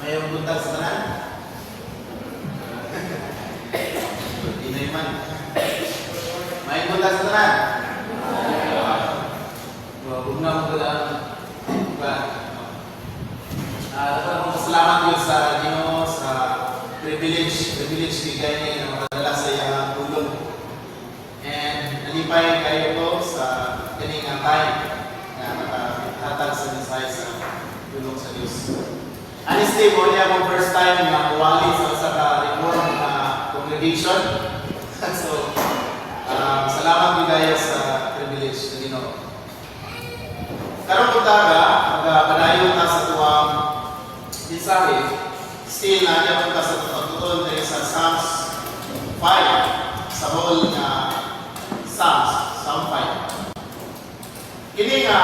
Mayong buntag sa tanan. Inay man. Mayong buntag sa tanan. Huwag na mo lang ba. Dapat akong pasalamat yun sa Ginoo sa privilege bigay niya na makadala sa iyang tulong. And nalipay kayo ko sa kaning nga time na makahatag sa mensahe sa tulong sa Diyos. Honestly, mao niya akong first time na muwali sa usa ka reform na congregation. So, salamat gyud kayo sa privilege sa Ginoo. Karong buntaga, magpadayon ta sa tuwang mensahe. Still, naa ta sa pagtuon diri sa Psalms 5, sa whole nga Psalms, Psalm 5. Kini nga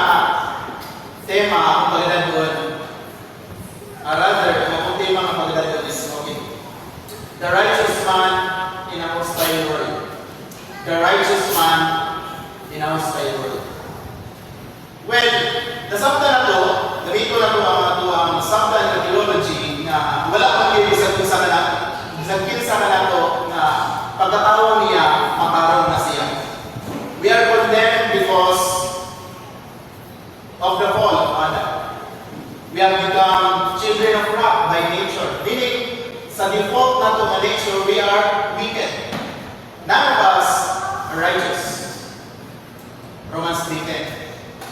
tema akong pagdadon, rather, ang akong tema nga pagdadon is okay. The righteous man in a hostile world. The righteous man in a hostile world. Well, nasabtan na to, gamito na to ang atuang nasabtan nga theology nga wala man gyud bisan kung sa kana, bisan kinsa kanato nga pagkatao niya matarong na siya. We are condemned because of the fall of Adam. We have become children of wrath by nature. Meaning, sa default nato nga nature, we are wicked. None of us are righteous. Romans 3:10.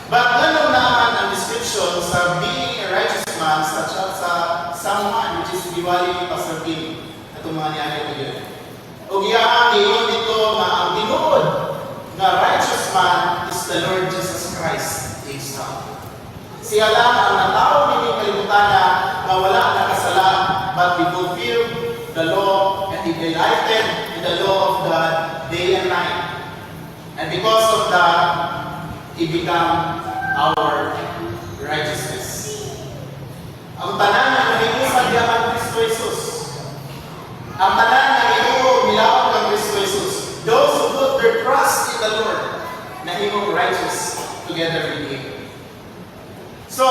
But ganun naman ang description sa being a righteous man sa Psalm 1, which is giwali ni Pastor Kim atong mga niani ko yun. O giyaang giingon dito nga ang tinuod nga righteous man is the Lord Jesus Christ himself. Siya lang ang natao nining kalibutan nga wala nakasala, but he fulfilled the law and he delighted in the law of God day and night. And because of that, he became our righteousness. Ang tanan nga nahiusa diha kang Kristo Jesus. Ang tanan nga mituo milaom kang Kristo Jesus. Those who put their trust in the Lord, nahimong righteous together with Him. So,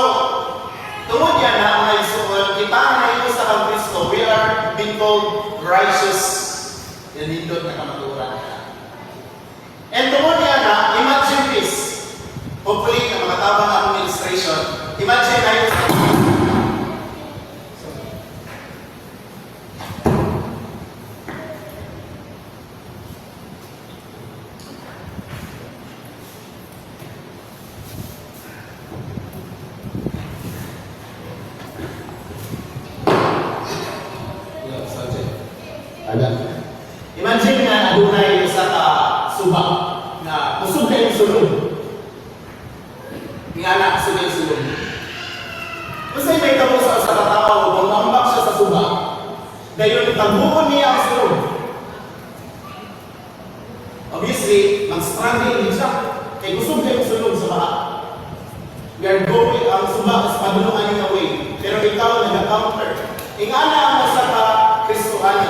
tungod yan na mga igsuon, kita nga nahiusa kang Kristo, we are being called righteous. Yan nindot na kamatuoran. And tungod niya na, imagine this. Hopefully, na makatabang akong illustration. Imagine na yung. Yeah, subject. Ala. Imagine nga adunay usa ka suba nga kusog kayong sulod. Nga na kusog kayong sulod. Unsay mahitabo sa usa ka tawo kung maambak siya sa suba? Dayon taguon niya ang sulod. Obviously, mag-struggle din siya. Kay kusog kayong sulod sa baha. We are going, ang suba is padulong aning away. Pero ikaw nag-counter. Ingana ang usa ka Kristohano.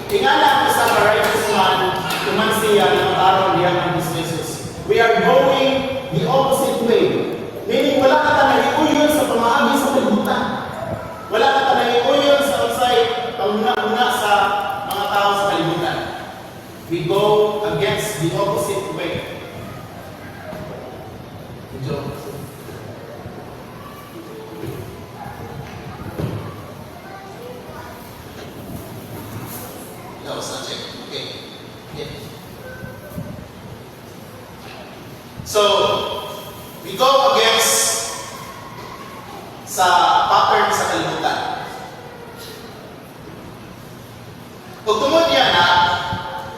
Ingana ang usa ka righteous man, tuman siya na matarong diha kang Kristo Jesus. We are going the opposite way. Meaning, wala ka ta nagiuyon sa pamaagi sa kalibutan. Wala ka ta nagiuyon sa unsay panguna-una sa mga tao sa kalibutan. We go against the opposite way. Medyo. No, subject. Okay. So, we go against sa pattern sa kalibutan. Ug tungod niya na,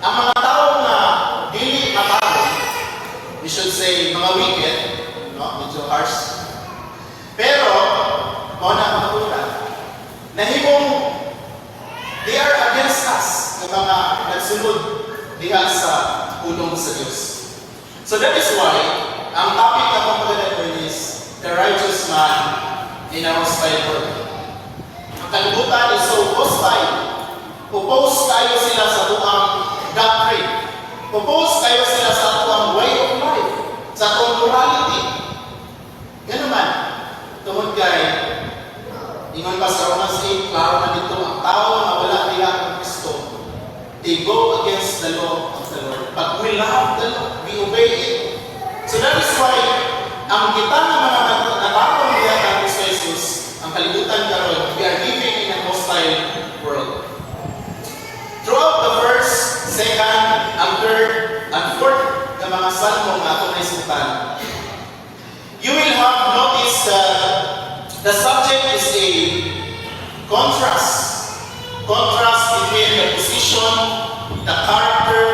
ang mga tao nga dili matarong, we should say mga wicked, no? Medyo harsh. Pero, mao na ang kamatuoran, nahimong they are against us ng mga nagsunod diha sa pulong sa Diyos. So that is why, ang topic na pagpagdadon is the righteous man in a hostile world. Ang kalibutan is so hostile. Oppose kayo sila sa tuang doctrine. Oppose kayo sila sa tuang way of life, sa tuang morality. Ganun man, tungod kay Ingon pa sa Romans 8, klaro na dito, ang tao nga wala diha kang Kristo, they go against the law of the Lord. But we love the law, we obey it. So that is why, ang kita nga mga natarong diha kang Kristo Jesus, ang kalibutan karon, we are living in a hostile world. Throughout the first, second, and third, and fourth nga mga salmo nga atong nahisgutan, you will have noticed that the subject is a contrast. Contrast between the position, the character,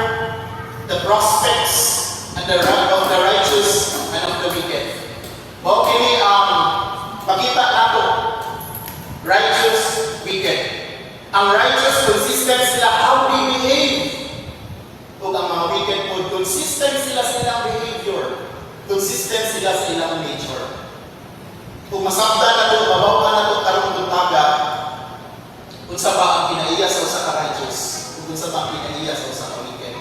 the prospects, and the right of the righteous and of the wicked. Mao kini ang makita nato, righteous, wicked. Ang righteous, consistent sila how they behave. Ug ang mga wicked po, consistent sila sa ilang behavior. Consistent sila sa ilang nature. Kung masabta na to, mabaw na to karong buntaga, unsa ba ang kinaiya sa usa ka righteous? Ug unsa ba ang kinaiya sa usa ka wicked?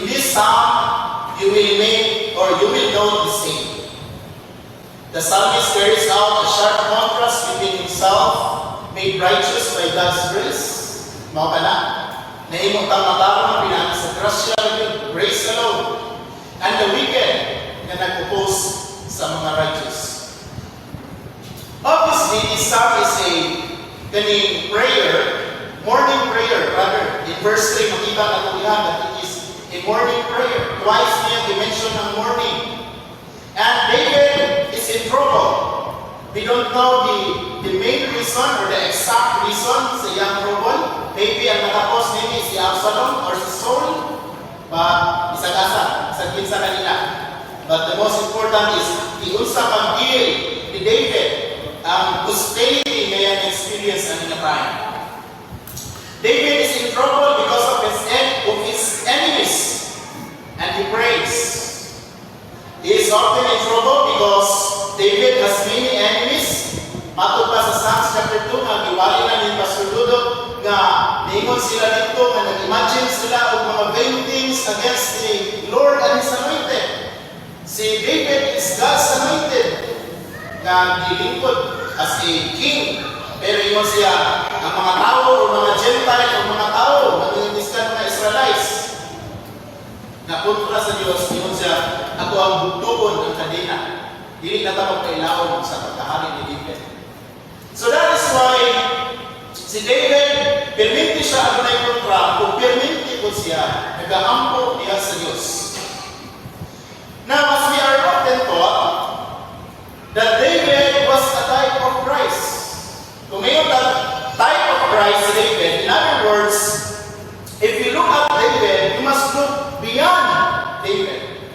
In this psalm, you will make or you will note the same. The psalmist carries out a sharp contrast between himself, made righteous by God's grace. Mao ka na? Nahimo tang matarong ang pinaagi sa grasya, grace alone. And the wicked nga nag-oppose sa mga righteous. Obviously, this psalm is a kaning prayer, morning prayer rather. In verse 3, makita na diha that it is a morning prayer. Twice niya i-mention ang morning. And David is in trouble. We don't know the main reason or the exact reason sa iyang trouble. Maybe ang naka-cause niya si Absalom or si Saul. But bisag asa, bisag kinsa kanila. But the most important is giunsa pang deal ni David ang hostility nga iyang experience ani nga time. David is in trouble because of his enemies, and he prays. He is often in trouble because David has many enemies. Matod pa sa Psalms chapter 2 nga giwali na ni Pastor Ludo nga niingon sila dito nga nag-imagine sila og mga vain things against the Lord and His anointed. Si David is God's anointed nga gilingkod as a king. Pero ingon siya, ang mga tao o mga Gentile o mga tao, mga biskan mga Israelites, na kontra sa Dios, ingon siya, ako ang bugtuon ang kadena. Dili na ta magkailaon sa pagkahari ni David. So that is why si David, perminti siya adunay kontra, kung perminti po siya, nagaampo diha sa Dios. Now, as we are often taught, that David was a type of Christ. Kung mayon that type of Christ si David, in other words, if you look at David, you must look beyond David.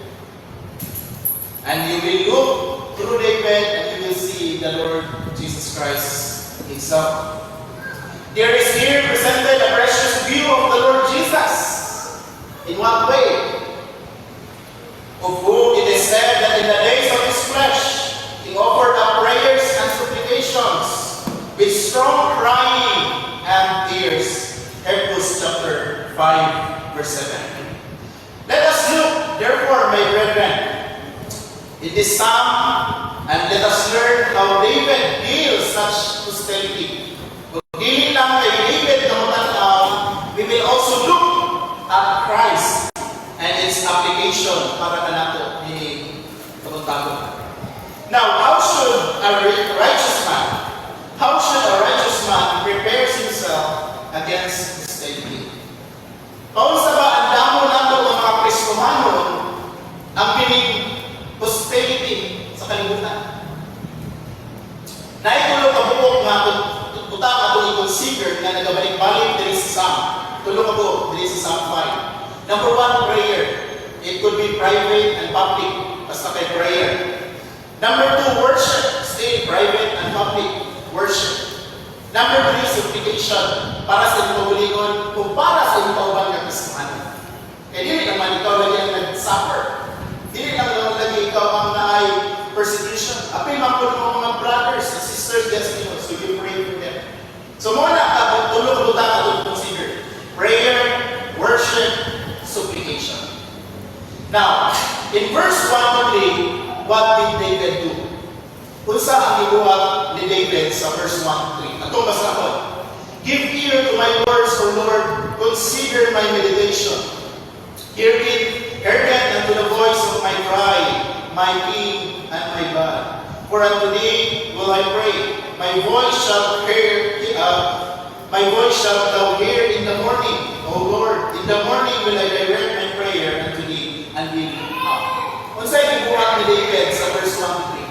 And you will look through David and you will see the Lord Jesus Christ himself. There is here presented a precious view of the Lord Jesus. In what way? Of whom it is said that in the days of his flesh, he offered up prayers and supplications with strong crying and tears. Hebrews chapter 5, verse 7. Let us look, therefore, my brethren, in this psalm, and let us learn how David deals such hostility. Kung dili lang kay David na matanaw, we will also look at Christ and its application para kanato ni kabuntagong. Now, how should a righteous man prepare himself against hostility? Paunsa ba ang damo nato ng mga Kristohanon ang kining hostility sa kalibutan? Naay tulo ka buok nga butang atong i-consider nga nagabalik-balik diri sa Psalm. Tulo ka buok diri sa Psalm 5. Number one, prayer. It could be private and public. Basta kay prayer. Number two, worship. Still private and public. Worship. Number three, supplication. Para sa inyong kaugalingon, kung para sa inyong kauban nga Kristohanon. Kaya dili naman ikaw lagi ang nag-suffer. Dili lang naman lagi ikaw ang naay persecution. Apil man po ng mga brothers and sisters yes ninyo. So you pray for them. So mao na ka tulo ka butang atong consider. Prayer, worship, supplication. Now, in verse 1 to 3, what did David do? Unsa ang gibuhat ni David sa verse 1-3? Atong basahon. "Give ear to my words, O Lord. Consider my meditation. Hearken, hearken unto the voice of my cry, my King and my God. For unto thee will I pray. My voice shalt thou hear in the morning, O Lord. In the morning will I direct my prayer unto thee and will up." Unsay gibuhat ni David sa verse 1 to 3?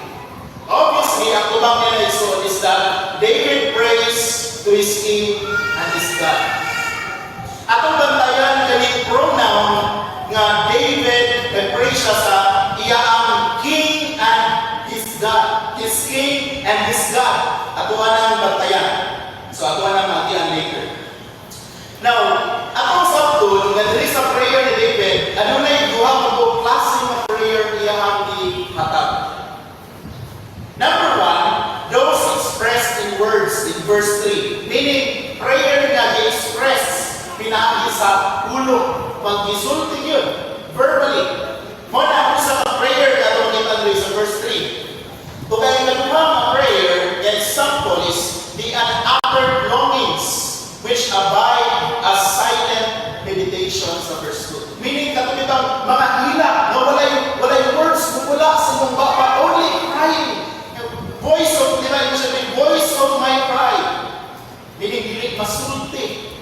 Obviously, ang tubang niya igsoon is that David prays to his King and his God. Atong bantayan kaning pronoun nga David, nag-pray siya sa iyaang King and his God. His King and his God. Ato nang bantayan. So ato nang maagian later. Now, atong sabton nga diri sa prayer ni David, adunay duha ka buok klase nga prayer iyahang gihatag. Number one, those expressed in words in verse 3. Meaning, prayer nga gi-express pinaagi sa pulong. Pag-gisulti yun, verbally. Mao na ako sa prayer nga atong makita diri sa verse 3. Ug ang ikaduha nga prayer, nga example is the unuttered longings which abide as silent meditation sa verse 2. Meaning, katong bitang mga hilak nga walay words mula sa imong baba, only crying. Voice of, di ba, yung sabi, "voice of my cry." Meaning, dili masulti.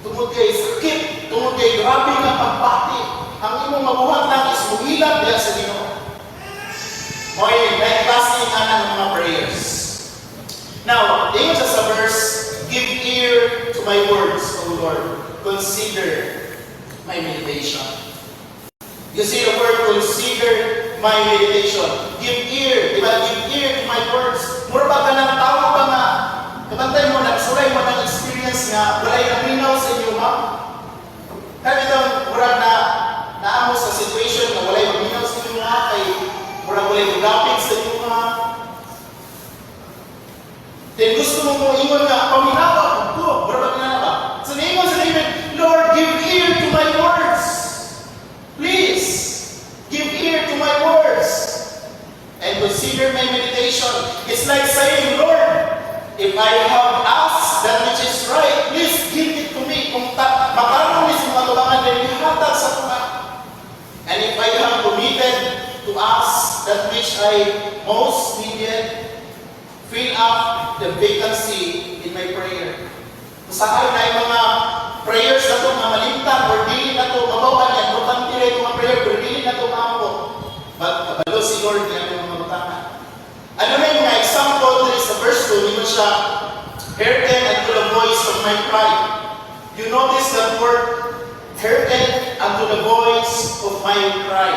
Tungod kay sakit, tungod kay grabe nga pagbati. Ang imong mabuhat lang is muhilak diha sa Ginoo. Mo'y may klase nga ng mga prayers. Now, ingon siya sa verse, "Give ear to my words, O Lord. Consider my meditation." You see the word "consider my meditation." Give ear, di ba? Give ear to my words. Mura ba ka ng tao ba nga, kabantay mo, nagsulay mo ng experience nga, walay naminaw sa inyo, ma'am? Kaya itong murag na naamo sa situation nga walay maminaw sa inyo nga, kay murag walay mugapit sa inyo nga. Then gusto mo mo ingon nga, paminawa ko, murag ba na ba? So niingon sa David, "Lord, give ear to my words. Please, give ear to my words. And consider my meditation." It's like saying, "Lord, if I have asked that which is right, please give it to me. Kung matarong ni sa mga tubangan, then ihatag sa tunga. And if I have committed to ask that which I most needed, fill up the vacancy in my prayer." Usahay na yung mga prayers na ito, nga malimtan or dili na ito, mabawan yan, importante na ito mga prayer, pero dili na ito maampo. But kabalo si Lord niya itong mga butanga. Ano na yung mga example diri sa verse 2, ingon siya, "Hearken unto the voice of my cry." You notice that word, "hearken unto the voice of my cry."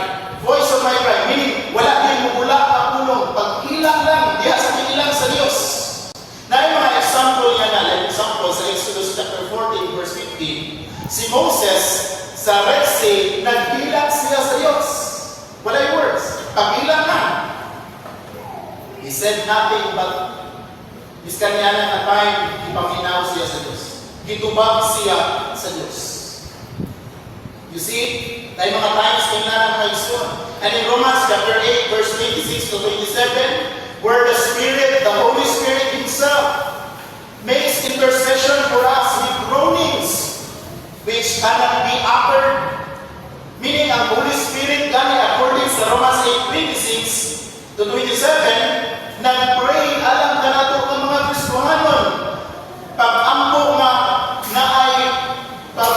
Voice of my cry, meaning wala din mula ang pulong, paghilak lang, diha sa ilang sa Dios. Na yung mga example niya na, like example sa Exodus chapter 14 verse 15, si Moses sa Red Sea, naghilak siya sa Dios. Walay words. Paghilak na. He said nothing, but biskan niya na time, ipaminaw siya sa Diyos. Gitubag siya sa Diyos. You see, tayo mga times kung na ng mga. And in Romans chapter 8, verse 26 to 27, where the Spirit, the Holy Spirit Himself, makes intercession for us with groanings which cannot be uttered. Meaning, ang Holy Spirit gani, according sa Romans 8:26 to 27, nag-pray alang kanato ang mga Kristohanon. Pag-ampo nga na ay pag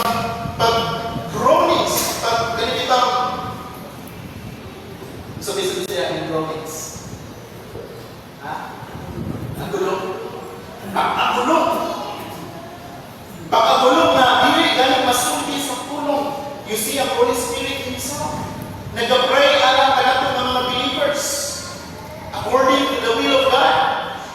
groanings, pag ganito. So basically siya ang groanings. Ha? Ang gulo. Pag-agulo. Pag-agulo nga dili gani masulti sa pulong. You see, ang Holy Spirit Himself nag-pray alang kanato ng mga believers according to the will of God.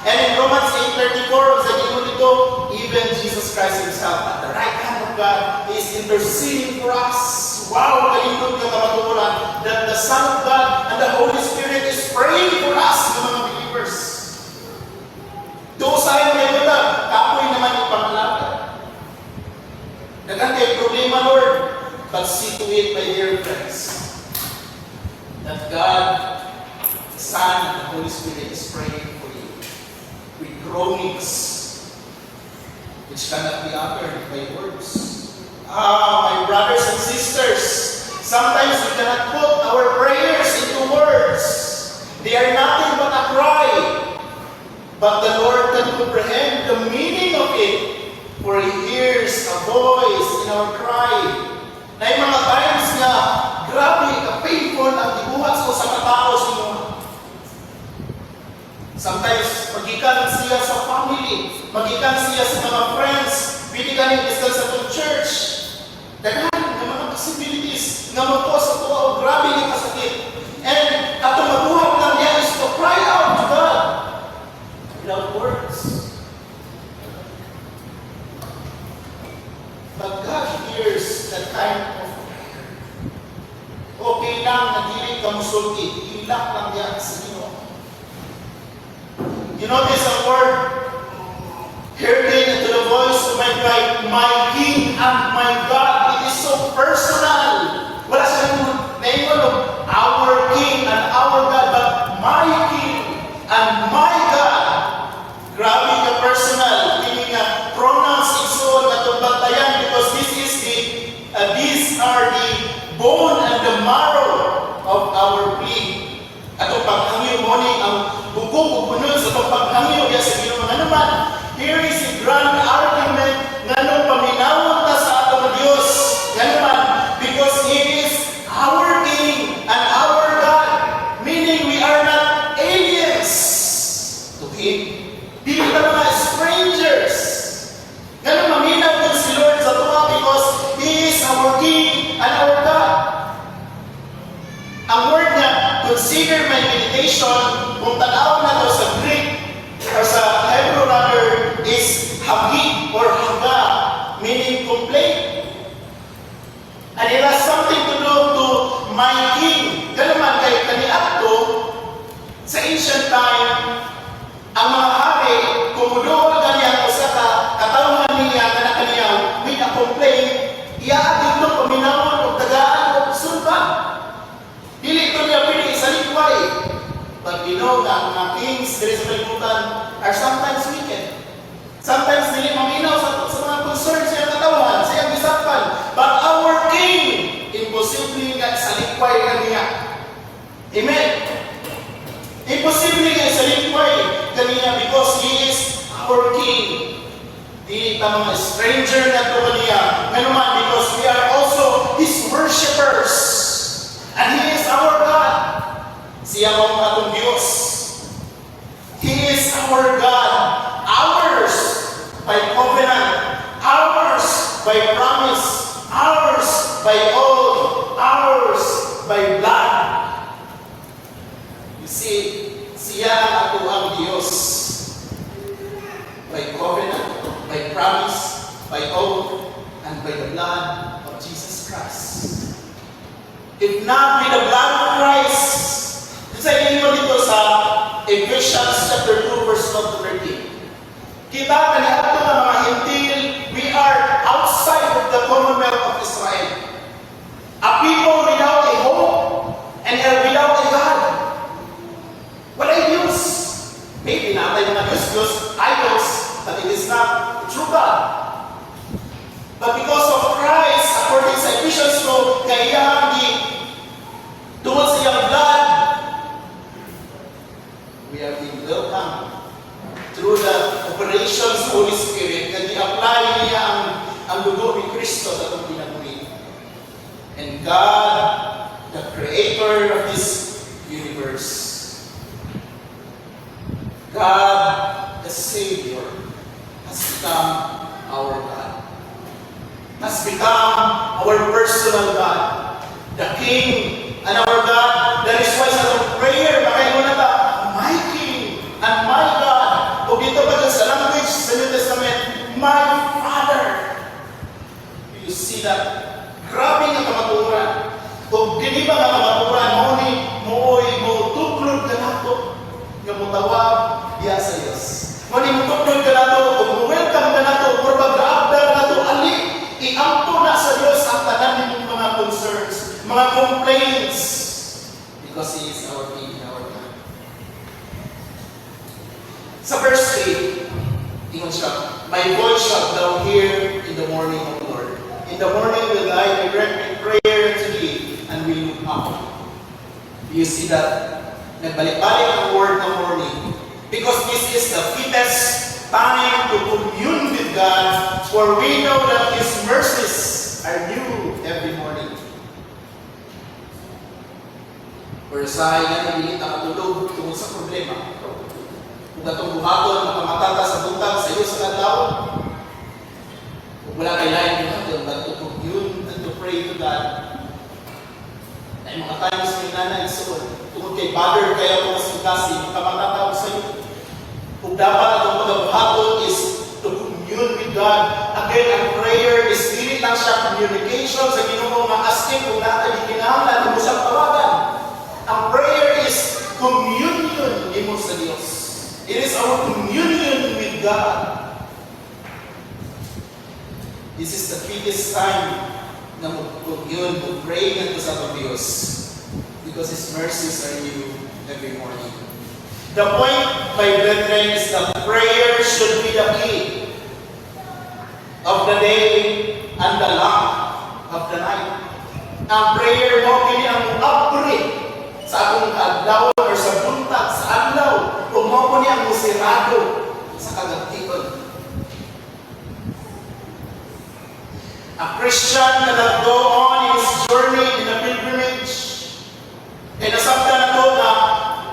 And in Romans 8:34, sa ingon dito, even Jesus Christ Himself at the right hand of God is interceding for us. Wow, kalindot nga kamatuoran that the Son of God and the Holy Spirit is praying for us, ng mga believers. Doon sa mga iba, kapoy naman ipangalaga. Daghan kay problema, Lord. But see to it, my dear friends, that God, the Son, and the Holy Spirit is praying. Groanings, which cannot be uttered by words. Ah, my brothers and sisters, sometimes we cannot put our prayers into words. They are nothing but a cry. But the Lord can comprehend the meaning of it, for He hears a voice in our cry. Naay mga times nga, grabe, ka-painful ang gibuhat sa usa ka tao sa imo. Sometimes, magikan siya sa family, magikan siya sa mga friends, pwede ganing bisan sa atong church. Daghan nga mga possibilities nga mo-cause sa tuwa og grabe nga kasakit. And atong mabuhat lang niya is to cry out to God without words. But God hears that kind of prayer. Okay lang na dili ka musulti, hilak lang diya sa Ginoo. You notice ang word, "Hearken unto the voice of my cry, my King and my God." It is so personal. Wala siya naingon og our King and our God, but my King and my God. Grabe ka personal. Kini nga pronouns, igsoon, atong bantayan because this is the these are the bone and the marrow of our plea. Atong paghangyo mo ni ang bukog ug unod sa atong paghangyo diya sa Ginoo. Ngano man, here is a grand argument nganong paminawon ta sa atong Dios. Ngano man, because He is our King and our God. Meaning we are not aliens to Him. Dili ta mga strangers. Ngano maminaw din si Lord sa tuwa? Because He is our King and our God. Ang word niya, "Consider my meditation," kung tanaw na to sa Greek, or sa Hebrew rather, is hagi or haga, meaning complaint. And it has something to do to my King. Ngano man kay kaniadto sa ancient time, ang mga hari, kung muduol gani ang usa ka katawhan niya kana kaniya with a complaint, iya dito paminawon og tagaan og sulbat. Dili ito niya pwede isalikway. But we know nga ang mga kings diri sa kalibutan are sometimes wicked. Sometimes dili maminaw sa mga concerns sa iyang katawhan, sa iyang gisakpan. But our King, imposible nga isalikway kaniya. Amen. Imposible nga isalikway kaniya because He is our King. Dili ta mga stranger na to kaniya. Ngano man, because we are also His worshippers. And He is our God. Siya mao ang atong Diyos. He is our God. Ours by covenant. Ours by promise. Ours by oath. Ours by blood. You see, siya ang atoang Diyos. By covenant, by promise, by oath, and by the blood of Jesus Christ. If not with the blood of Christ, sa inyo dito sa Ephesians chapter 2 verse 12 to 13. Kita kaniadto nga mga Hentil, we are outside of the commonwealth of Israel. A people without a hope and without a God. Walay Diyos. Maybe naa tay mga Diyos-Diyos, idols, but it is not the true God. But because of Christ, according sa Ephesians 2, kay iyang gi tungod sa iyang blood, we have been welcomed through the operations of Holy Spirit na gi-apply niya ang dugo ni Kristo sa atong kinabuhi. And God, the creator of this universe, God, the Savior, has become our God. Has become our personal God. The King and our God. That is why sa atong prayer, makaingon na ta, "My King and my God." O dito pa dyan sa language sa New Testament, "My Father." You see that? Grabe nga kamatuoran. O dili ba nga kamatuoran, mao ni mooy mo tuklod kanato nga motawag diya sa Dios. Mao ni motuklod kanato o mo-welcome kanato, or mag-aabdar nato, ali iampo na sa Dios ang tanan nimong mga concerns, mga complaints, because He is our King and our God. Sa verse 8, Ingon siya, "My voice shalt thou hear in the morning, O Lord. In the morning will I direct my prayer to thee and will look up." Do you see that? Nagbalik-balik ang word ng morning. Because this is the fittest time to commune with God, for we know that His mercies are new every morning. Pero sa nga dili ta katulog tungod sa problema. Kung atong buhaton, makamata ta sa buntag sa iyo sa kadlaw. Kung wala kay lain buhaton, but to commune and to pray to God. Ay mga times may nana igsoon. Tungod kay bother kaya ko kasing makamata ta og sayo. Kung dapat atong pagabuhaton is to commune with God. Again, ang prayer is dili lang siya communication sa Ginoo nga asking kung naa tay kinahanglan mo siyang tawagan. Ang prayer is communion nimo sa Dios. It is our communion with God. This is the fittest time na mag-commune, mag-pray ngadto sa atong Dios. Because His mercies are new every morning. The point, my brethren, is that prayer should be the key of the day and the lamp of the night. Ang prayer mao kini ang abri sa akong adlaw or sa buntag sa adlaw ug mao ni ang musirado sa kagab-ion. A Christian cannot go on in his journey in a pilgrimage. Kaya nasabtan na to na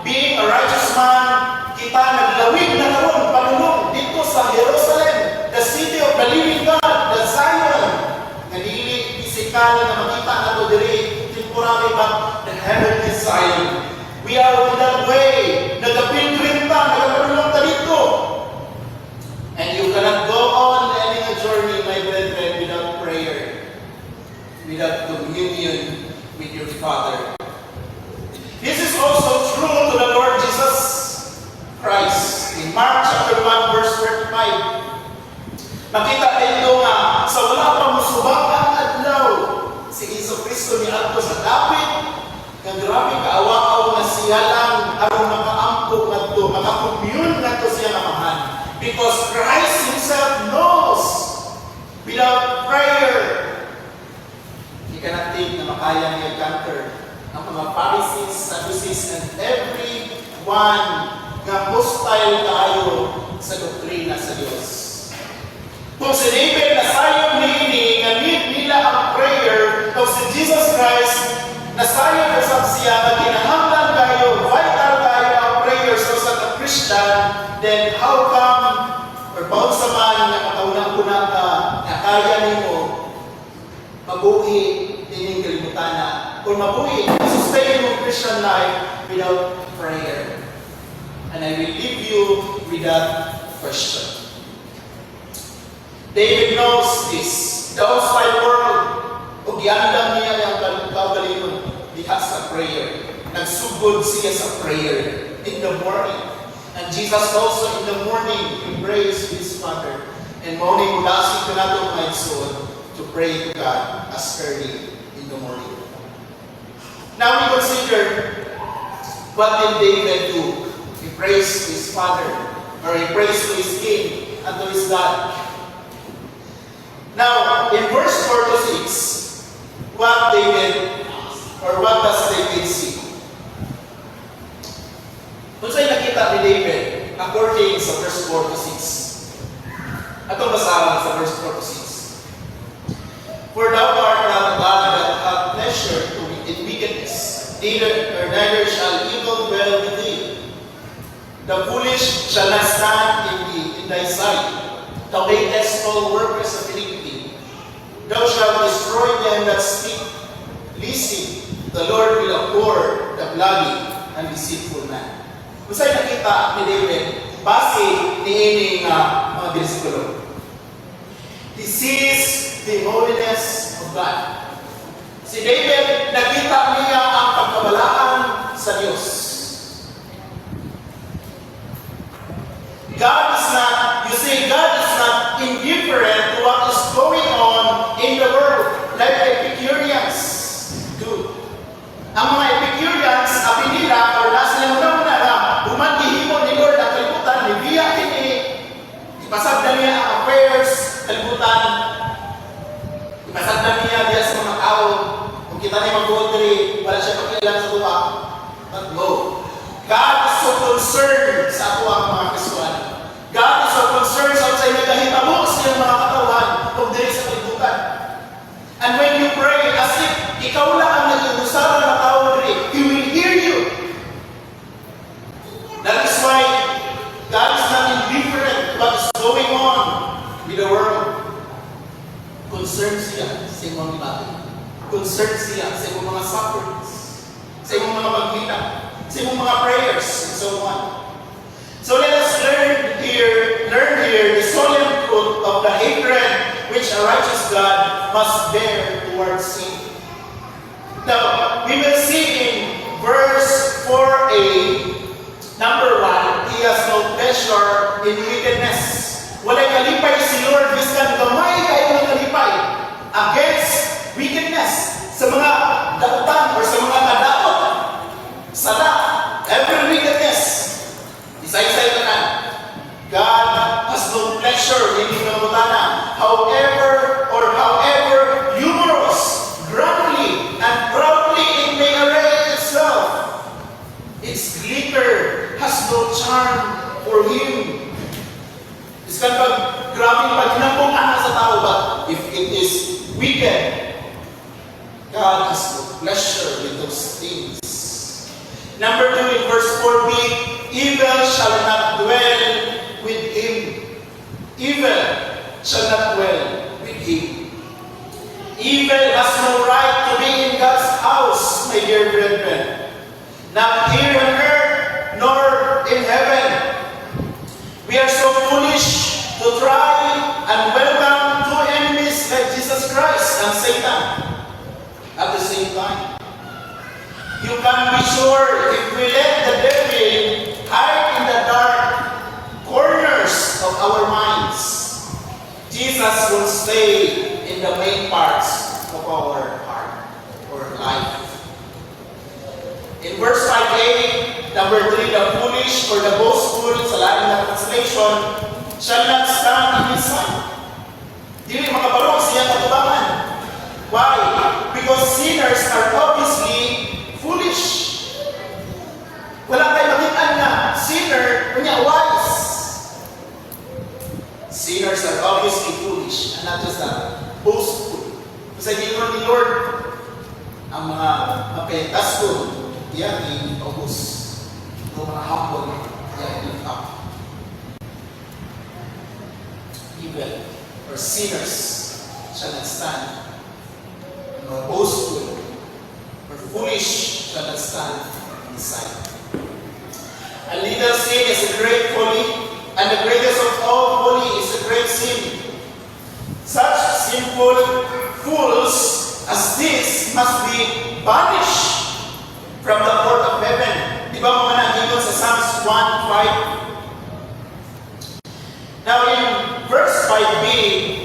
being a righteous man, kita naglawig na karon padulong dito sa Jerusalem, the city of the living God, the Zion. Nga dili physical na makita nato diri temporary, but the heavenly Zion. We are on that way. Nagapilgrim ta, nagapadulong ta dito. And you cannot go on any a journey, my brethren, without prayer, without communion with your Father. This is also true to the Lord Jesus Christ. In Mark chapter 1, verse 35, makita dito nga sa wala pa musubak ang adlaw, si Hesus Kristo niadto sa dapit nga grabe kaawa-aw nga siya lang aron makaampo ngadto, makakommune ngadto siya nga Amahan. Because Christ himself knows without prayer, he cannot think na makaya niya conquer ang mga Pharisees, Sadducees, and everyone nga hostile kaayo sa doktrina sa Dios. Kung si David nasayod niini nga need nila ang prayer, o si Jesus Christ nasayod usab siya nga kinahanglan kayo, vital kayo ang prayer sa usa ka Christian, then how come or paunsa man nga makahuna-huna ka nga kaya nimo mabuhi ining kalibutan or mabuhi, sustain mo Christian life without prayer? And I will leave you with that question. David knows this. The outside world, ug giandam niya ang kaugalingon diha sa prayer. Nagsugod siya sa prayer in the morning. And Jesus also in the morning, he prays to his Father. And mao ni mudasig kanato, mga igsoon, to pray to God as early in the morning. Now we consider, what did David do? He prays to his father, or he prays to his king and to his God. Now, in verse 4 to 6, what David, or what does David see? Unsay nakita ni David according sa verse 4 to 6? Atong basahon sa verse 4 to 6. "For thou art not a God that hath pleasure to in wickedness, neither or neither shall evil dwell with thee. The foolish shall not stand in thy sight. Thou hatest all workers of iniquity. Thou shalt destroy them that speak deceit. The Lord will abhor the bloody and deceitful man." Unsay nakita ni David base niini nga mga bersikulo? He sees the holiness of God. Si David, nakita niya ang pagkabalaan sa Diyos. God is not, you see, God is not indifferent to what is going on in the world like the Epicureans do. Ang mga Epicureans, abi nila, or nasa sila muna-una na, human gihimo ni Lord ang kalibutan, nibiya kini, ipasagdan Kita ni magbuot diri, wala siya pakialam sa atoa. But no. God is so concerned sa atoang mga Kristiyano. God is so concerned sa unsay nagahitabo sa iyang mga katawhan ug diri sa kalibutan. And when you pray as if ikaw lang ang nag-usara na tao diri, He will hear you. That is why God is not indifferent to what is going on with the world. Concerned siya sa imong gibati. Concerned siya sa imong mga sufferings, sa imong mga paghilak, sa imong mga prayers, and so on. So let us learn here the solemn truth of the hatred which a righteous God must bear towards sin. Now, we will see in verse 4a, number 1, He has no pleasure in wickedness. Walay kalipay si Lord, biskan gamay kayo ng kalipay against wickedness, sa mga dautan or sa mga kadaot, sala, every wickedness, isa-isa tanan. God has no pleasure in mga butana, however or however humorous, grandly, and proudly it may array itself. Its glitter has no charm for Him. Iskan pag grabing paghinambong ana sa tao, but if it is wicked, God has no pleasure with those things. Number 2 in verse 4b, evil shall not dwell with him. Evil shall not dwell with him. Evil has no right to be in God's house, my dear brethren. Not here on earth, nor in heaven. We are so foolish to try and welcome two enemies like Jesus Christ and Satan at the same time. You can be sure if we let the devil hide in the dark corners of our minds, Jesus will stay in the main parts of our heart or life. In verse 5a, number 3, the foolish or the boastful, sa lain na translation, shall not stand in his sight. Dili makabarog sa iyang katubangan. Why? Because sinners are obviously foolish. Wala kay makitaan na sinner, unya wise. Sinners are obviously foolish, and not just that, boastful. Sa gingon ni Lord, ang mga mapetaskon, iyang i-ubos. Ang mga humble, iyang i-lift up. Evil or sinners shall not stand, nor boastful or foolish shall not stand in His sight. A little sin is a great folly, and the greatest of all folly is a great sin. Such simple fools as this must be banished from the court of heaven. Di ba mga nangingon sa Psalms 1:5? Now in verse 5b,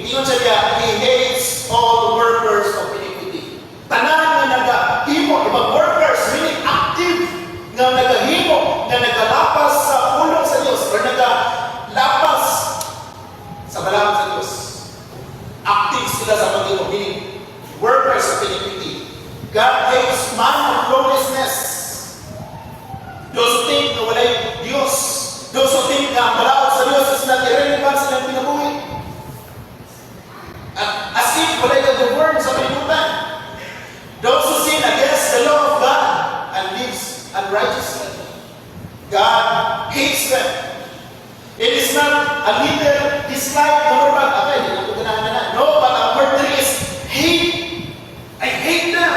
ingon siya diya, He hates all workers of iniquity. Tanan nga nagahimo, iba workers, meaning active, nga nagahimo, nga nagalapas sa pulong sa Dios or nagalapas sa balaod sa Dios. Active sila sa paghimo, meaning workers of iniquity. God hates man of lawlessness. Those who think na walay Diyos. Those who think na ang balaod sa Diyos is not irrelevant sa ilang kinabuhi. At as if walay nag-govern sa kalibutan. Those who sin against the law of God and lives unrighteously. God hates them. It is not a little dislike na murag, okay, di lang ko ganahan na. No, but ang word there is hate. I hate them.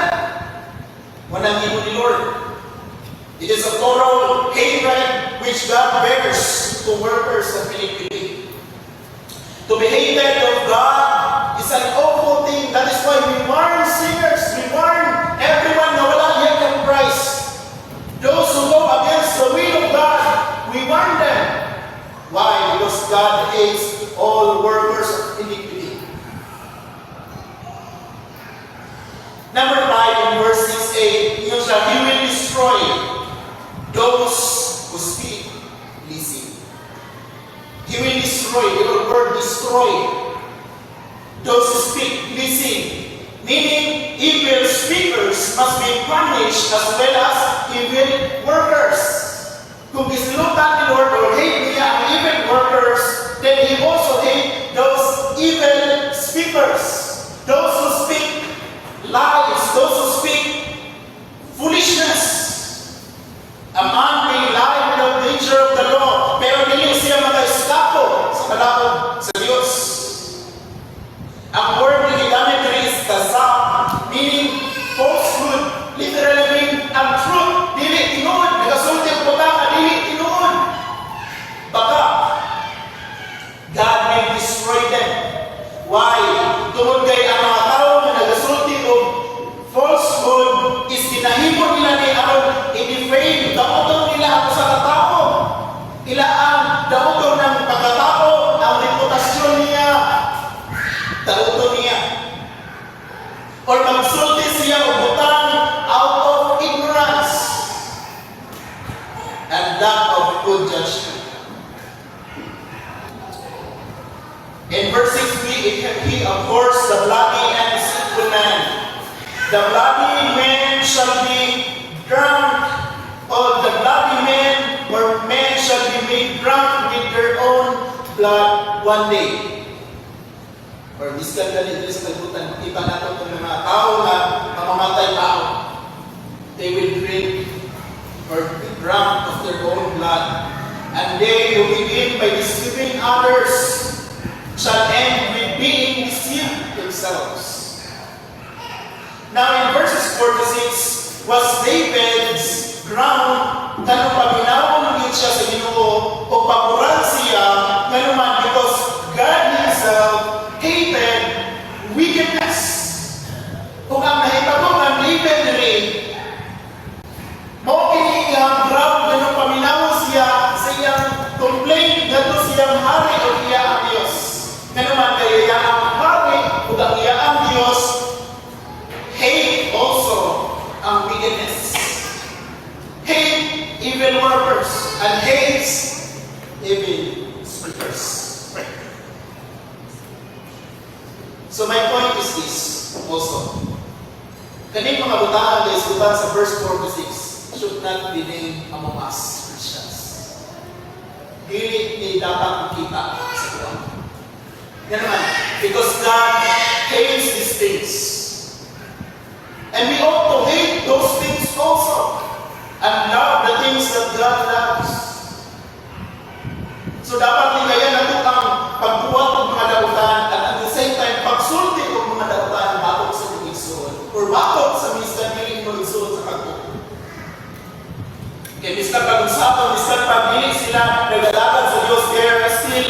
Walang imo ni Lord. It is a thorough hatred which God bears to workers of iniquity. To be hated of God is an awful thing. That is why we warn sinners, we warn everyone na wala yet in Christ. Those who go against the will of God, we warn them. Why? Because God hates all workers of iniquity. Number 5 in verse 6a, yun siya, He will destroy those who speak pleasing. He will destroy, the word "destroy." Those who speak pleasing. Meaning, evil speakers must be punished as well as evil workers. Kung gisilutan ni Lord or hate niya ang evil workers, then He also hate those evil speakers. Those who speak lies, those who speak foolishness. A man may lie without danger of the law, pero dili siya maka-eskapo sa kalaod sa Dios. Ang word na gigamit diri is kazab, meaning falsehood. Literally meaning ang truth, dili tinuod. Nagasulti og butang nga dili tinuod. Baka God will destroy them. Why? Tungod kay ang mga tao nga nagasulti og falsehood is ginahimo nila ni aron i-defame, dauton nila ang usa ka tao. Ila ang dauton ng pagkatao, ang reputasyon niya, dauton niya. Or magsulti siya og butang out of ignorance and lack of good judgment. In verse 6b, he abhors the bloody and deceitful man. The bloody man shall be drunk, or the bloody man or men shall be made drunk with their own blood one day. Or biskan gani diri sa kalibutan, makita nato kung mga tao na mamamatay tao. They will drink or be drunk of their own blood. And they who begin by deceiving others shall end with being deceived themselves. Now in verses 4 to 6 was David's ground kanang paminawon gyud siya sa Ginoo o paboran siya nganuman because God himself hated wickedness. Ug ang nahitabo nga David diri mao kini nga ground nganong paminawon siya sa iyang complaint ngadto sa iyang hari o iya ang Dios. Nganuman kay iya ang hari ug ang iya ang Dios hate also ang wickedness. Hate evil workers and hates evil speakers. Pray. So my point is this also. Kaning mga butang nga isgutan sa verse 4 to 6 should not be named among us Christians. Dili ni dapat makita sa buwan. Yan naman, because God hates these things. And we ought to hate those things also. And love the things that God loves. So dapat lingayan nato ang pagbuhat og mga dautan at the same time pagsulti og mga dautan batok sa imong igsoon or batok sa bisan dili mo igsoon sa pagtuo. Kay biskan pag-usapan, biskan pag dili sila nagalakad sa Dios, they are still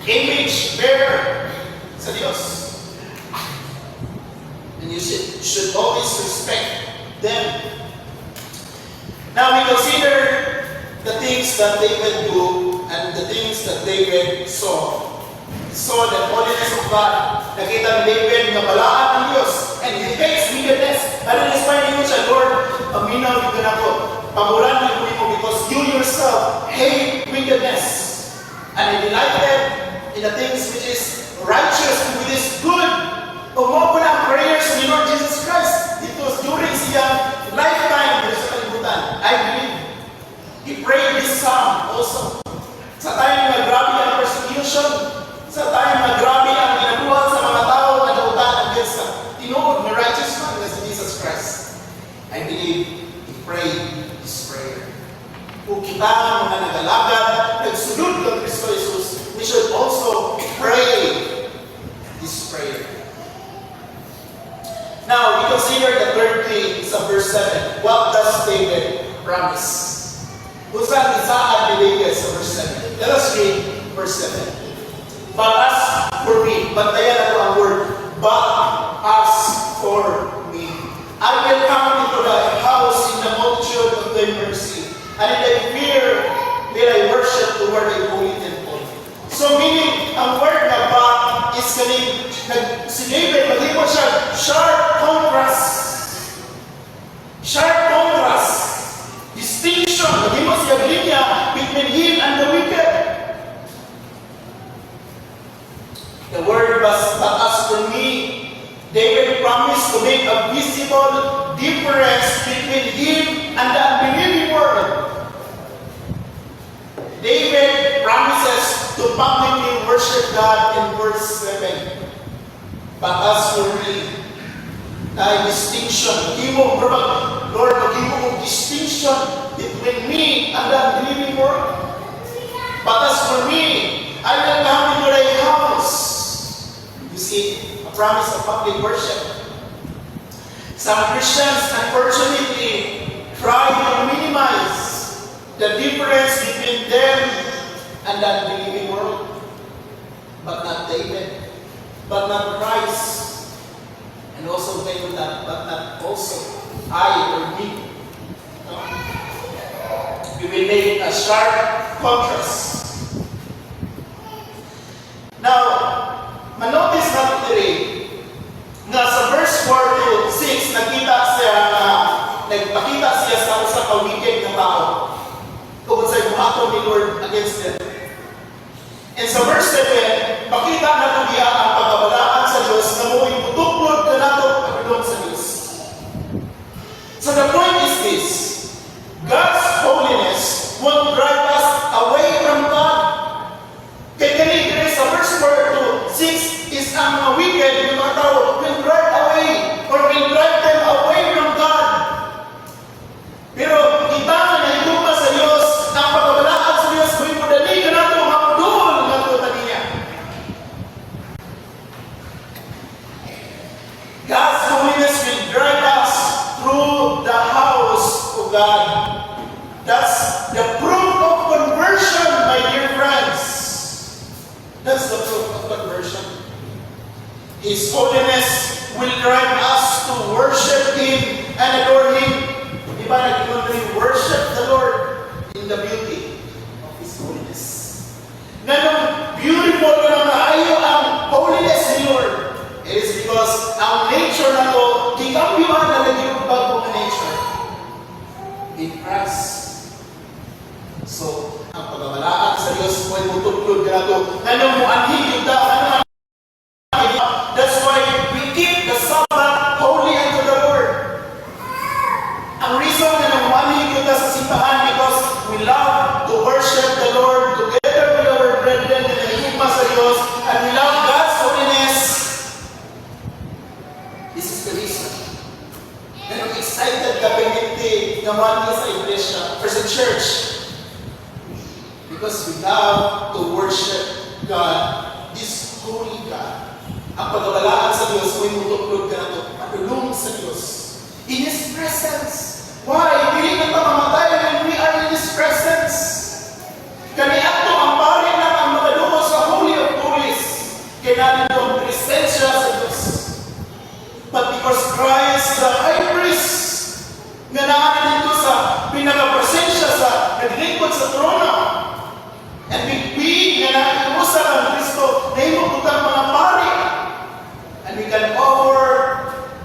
image bearer sa Dios. And you should always respect them. Now we consider the things that David do and the things that David saw. He saw the holiness of God. Nakita ni David nga balaan ang Diyos. And he hates wickedness. Ano is why ningon siya, "Lord, paminaw gyud nako. Paboran gyud nimo because you yourself hate wickedness." And he delighted in the things which is righteous and which is good. Ug mao po na ang prayers ni Lord Jesus Christ dito during siyang lifetime dito sa kalibutan. I believe he prayed this psalm also. Sa time na grabe ang persecution, sa time na grabe ang ginabuhat sa mga tao na dautan against sa tinuod na righteous man na si Jesus Christ. I believe he prayed this prayer. Kung kita mga nagalagad, nagsunod kang Kristo Jesus, we should also pray this prayer. Now, we consider the third thing sa verse 7. What does David promise? Unsa ang gisaad ni David sa verse 7? Let us read verse 7. "But as for me," bantayan nato ang word, "but as for me, I will come into thy house in the multitude of thy mercy, and in thy fear will I worship toward thy holy temple." So meaning, ang word na "but" is kaning, si David, maghimo siya sharp contrast. Sharp contrast. Distinction. Maghimo siya linya between him and the wicked. The word was, "but as for me," David difference between him and the unbelieving world. David promises to publicly worship God in verse 7. But as for me, thy distinction, himo, Lord, maghimo og distinction between me and the unbelieving world. But as for me, I will come into thy house. You see, a promise of public worship. Some Christians, unfortunately, try to minimize the difference between them and the unbelieving world. But not David, but not Christ, and also they that, but not also I or me. No? We will make a sharp contrast. Now, manotice nato diri nga sa verse 4 to 6 nakita siya nga nagpakita siya sa usa ka wicked nga tao tungod sa buhaton ni Lord against them. And sa verse 7, makita nato diya ang pagkabalaan sa Dios nga mo'y mutuklod kanato pagdulong sa Dios. So the point is this: God's holiness won't drive us away from God. Kay kani diri sa verse 4 to 6 is ang mga wicked nga mga tao will drive away or will drive them away from God. Pero kita nga nahigugma sa Dios, ang pagkabalaan sa Dios mo'y modali kanato nga moduol ngadto kaniya. God's holiness will drive us through the house of God. That's the proof of conversion, my dear friends. That's the proof of conversion. His holiness will drive us to worship Him and adore Him. Di ba nag-ingon rin, "Worship the Lord in the beauty of His holiness"? Nganong beautiful nga maayo ang holiness ni Lord? It is because ang nature nato, gikambyuhan na lagi og bago nga nature in Christ. So, ang pagkabalaan sa Dios mo'y mutuklod kanato. Nganong muanhi gyud ta, nganong. That's why we keep the Sabbath holy unto the Lord. Ang reason na nang gyud ta sa simbahan, because we love to worship the Lord together with our brethren na nahigugma sa Dios and we love God's holiness. This is the reason. Pero excited ka permanente nga moanhi sa iglesia or sa church. Because we love to worship God, this holy God. Ang pagkabalaan sa Diyos, kung mutuklod kanato, padulong sa Diyos. In His presence. Why? Dili na ta mamatay when we are in His presence. Kaniadto ang pari lang ang makaduol sa Holy of Holies. Kay naa didto ang presensya sa Diyos. But because Christ, the High Priest, nga naa didto sa pinakapresensya sa naglingkod sa trono, and we nga nakiusa kang Kristo, nahimo kitang mga pari, and we can offer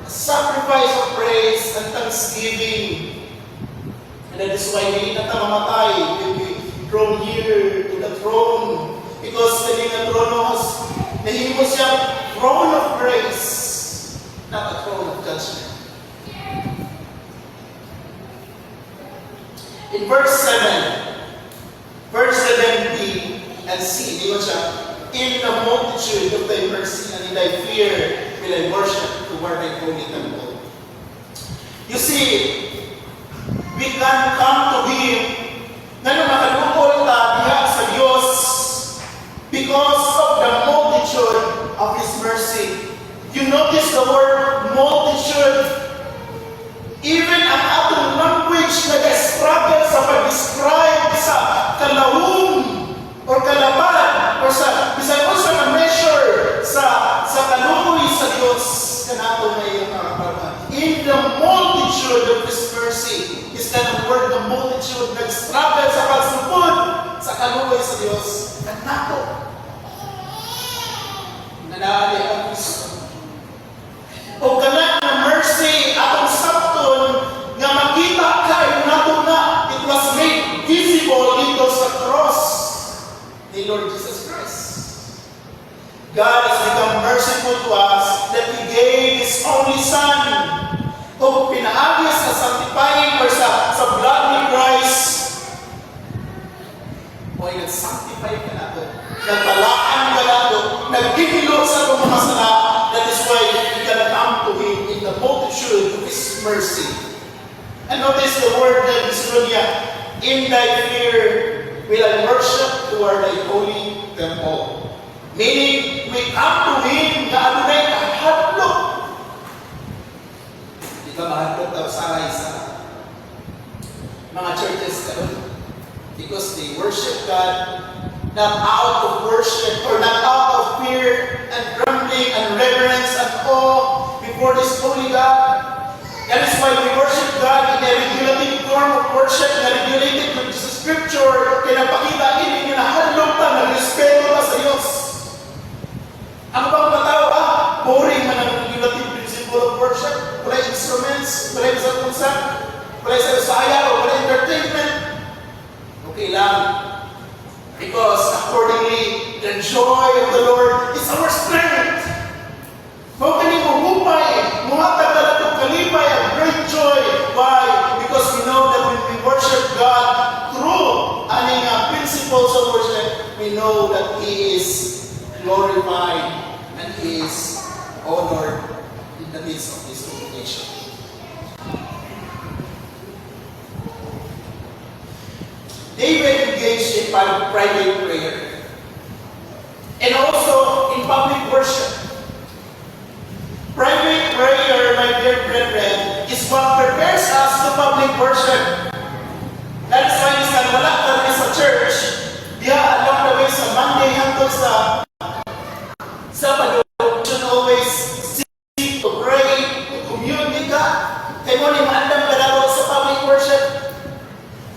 a sacrifice of praise and thanksgiving. And that is why dili na ta mamatay when we draw near to the throne. Because kani nga trono has nahimo siyang throne of grace, not a throne of judgment. In verse 7, verse 7b and c, di ba siya, "In the multitude of thy mercy and in thy fear will I worship toward thy holy temple." You see, we can come to Him nga makaduol ta diha sa Dios because of the multitude of His mercy. You notice the word "multitude". Even ang atong language nag-struggle sa pag-describe sa kalawom or kalabad or sa bisan unsa nga measure sa kaluoy sa Dios kanato nga iyang mga. In the multitude of His mercy is kanang word, the multitude, nag-struggle sa pagsupod sa kaluoy sa Dios kanato nga naa ang Kristo. O kana nga mercy atong sabton nga makita kay nato na it was made visible didto sa cross ni Lord Jesus Christ. God has become merciful to us that He gave His only Son. O pinaagi sa sanctifying or sa blood ni Christ, o ay nag-sanctify ka nato, nagbalaan ka nato, naghihilo sa atong mga sala. That is why we can come to Him in the multitude of His mercy. And notice the word that gisunod niya, "In thy fear will I worship toward thy holy temple." Meaning, we come to Him na adunay kahadlok. Di ba mahadlok daw sa sa mga churches karon? Because they worship God not out of worship or not out of fear and trembling and reverence and awe before this holy God. That is why we worship God in a regulated form of worship na regulated with sa Scripture, kaya nagpakita ini nga nahadlok ta, nagrespeto ta sa Diyos. Ang ibang mga tao, boring man ang regulative principle of worship. Wala instruments, wala sa unsa, wala sa usaya, o wala entertainment. Okay lang. Because accordingly, the joy of the Lord is our strength. Mao kani mo hupay, muhatag na nato kalipay ang great joy. Why? Because we know that when we worship God through aning principles of worship, we know that He is glorified and He is honored in the midst of this congregation. David engaged in private prayer and also in public worship. Private prayer, my dear brethren, is what prepares us to public worship. That is why bisan wala ka rin sa church, diha along the way sa Monday hangtod sa Sabado, you should always seek to pray, to commune with God. Kay mao ni maandam ka na sa public worship.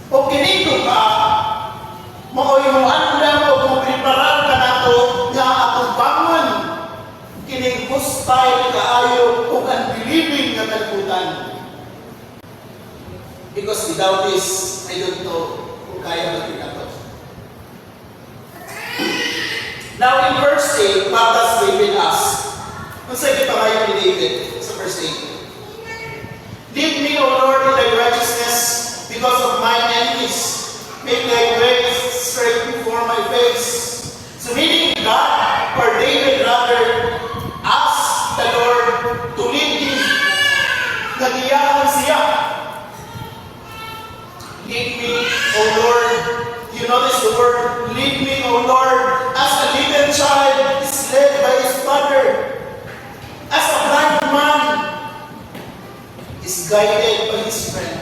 O kining ka, mao'y mo andam o mo preparar ka nato nga atong bangon kining hostile kaayo ug unbelieving nga kalibutan. Because without this, I don't know kung kaya ba gyud nato. Now in verse 8, what does David ask? Kung sa gipangayo ni David sa verse 8? "Lead me, O Lord, in thy righteousness because of mine enemies. Make thy way straight before my face." So meaning God, or David rather, asked the Lord to lead him. Nga giyahan siya. "Lead me, O Lord." You notice the word, "lead me, O Lord," as a little child is led by his father. As a blind man is guided by his friend.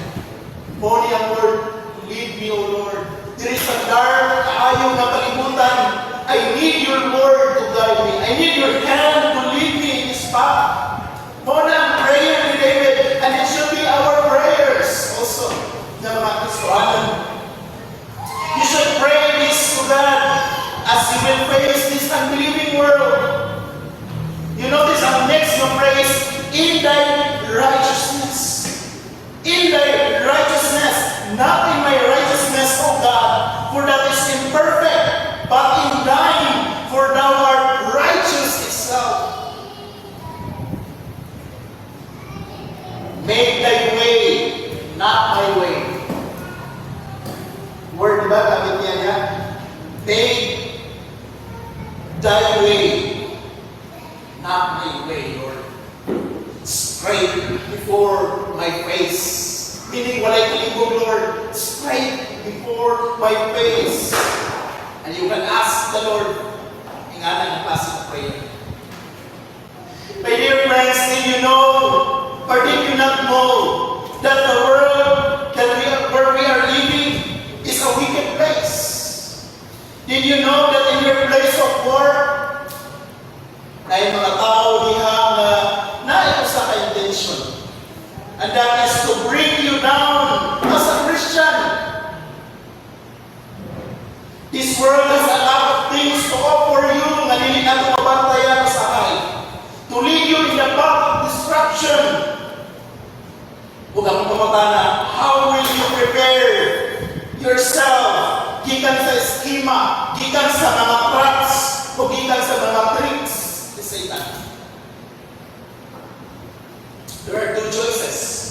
Mao ni ang word, "Lead me, O Lord." There is a dark kaayo nga kalibutan. I need your word to guide me. I need your hand to lead me in this path. Mao na ang prayer ni David, and it should be our prayers also ng mga Kristohanon. You should pray this to God as you will face this unbelieving world. You notice ang next na phrase, "in thy righteousness." In thy righteousness, not in my righteousness, O God, for that is imperfect, but in thine, for thou art righteous itself. Make thy way, not my way. Word, di ba? Gamit niya niya. "Make thy way, not my way, Lord. Straight before my face." Meaning, walay kalibog, Lord. Straight before my face. And you can ask the Lord, ingana ang klase ng prayer. My dear friends, did you know or did you not know that the world where we are living is a wicked place? Did you know that in your place of work, naay mga tao diha nga naay usa ka intention? And that is to bring you down as a Christian. This world has a lot of things to offer you nga dili nato mabantayan usahay. To lead you in the path of destruction. Ug ang pangutana, how will you prepare yourself gikan sa eskima, gikan sa mga traps, o gikan sa mga tricks ni Satan? There are two choices.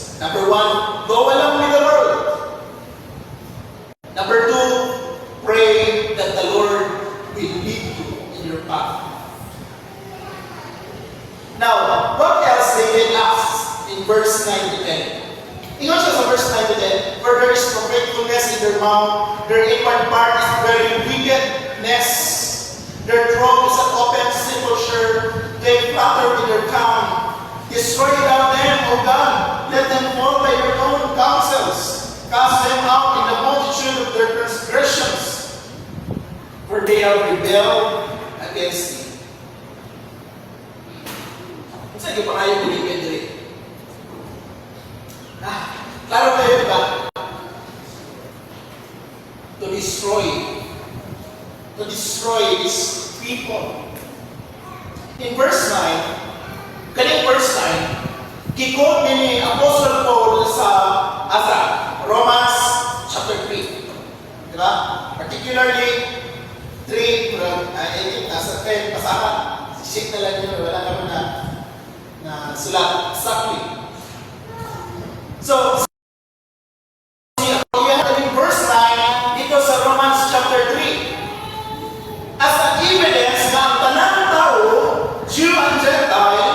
in verse 9 to 10. Ingon siya sa verse 9 to 10, "For there is no faithfulness in their mouth, their inward part is very wickedness. Their throat is an open sepulchre, they flatter with their tongue. Destroy thou them, O God, let them fall by their own counsels. Cast them out in the multitude of their transgressions, for they have rebelled against thee." Unsa gipangayo ni David diri? Ah, klaro kayo, di ba? To destroy these people. In verse 9, kaning verse 9, gi-quote ni Apostle Paul sa asa Romans chapter 3. Di ba? Particularly 3, from, I think nasa 10, basahan. Check na lang yun, wala naman na sulat exactly. So, si in verse 9, dito sa Romans chapter 3. As an evidence na ang tanang tao, Jew and Gentile,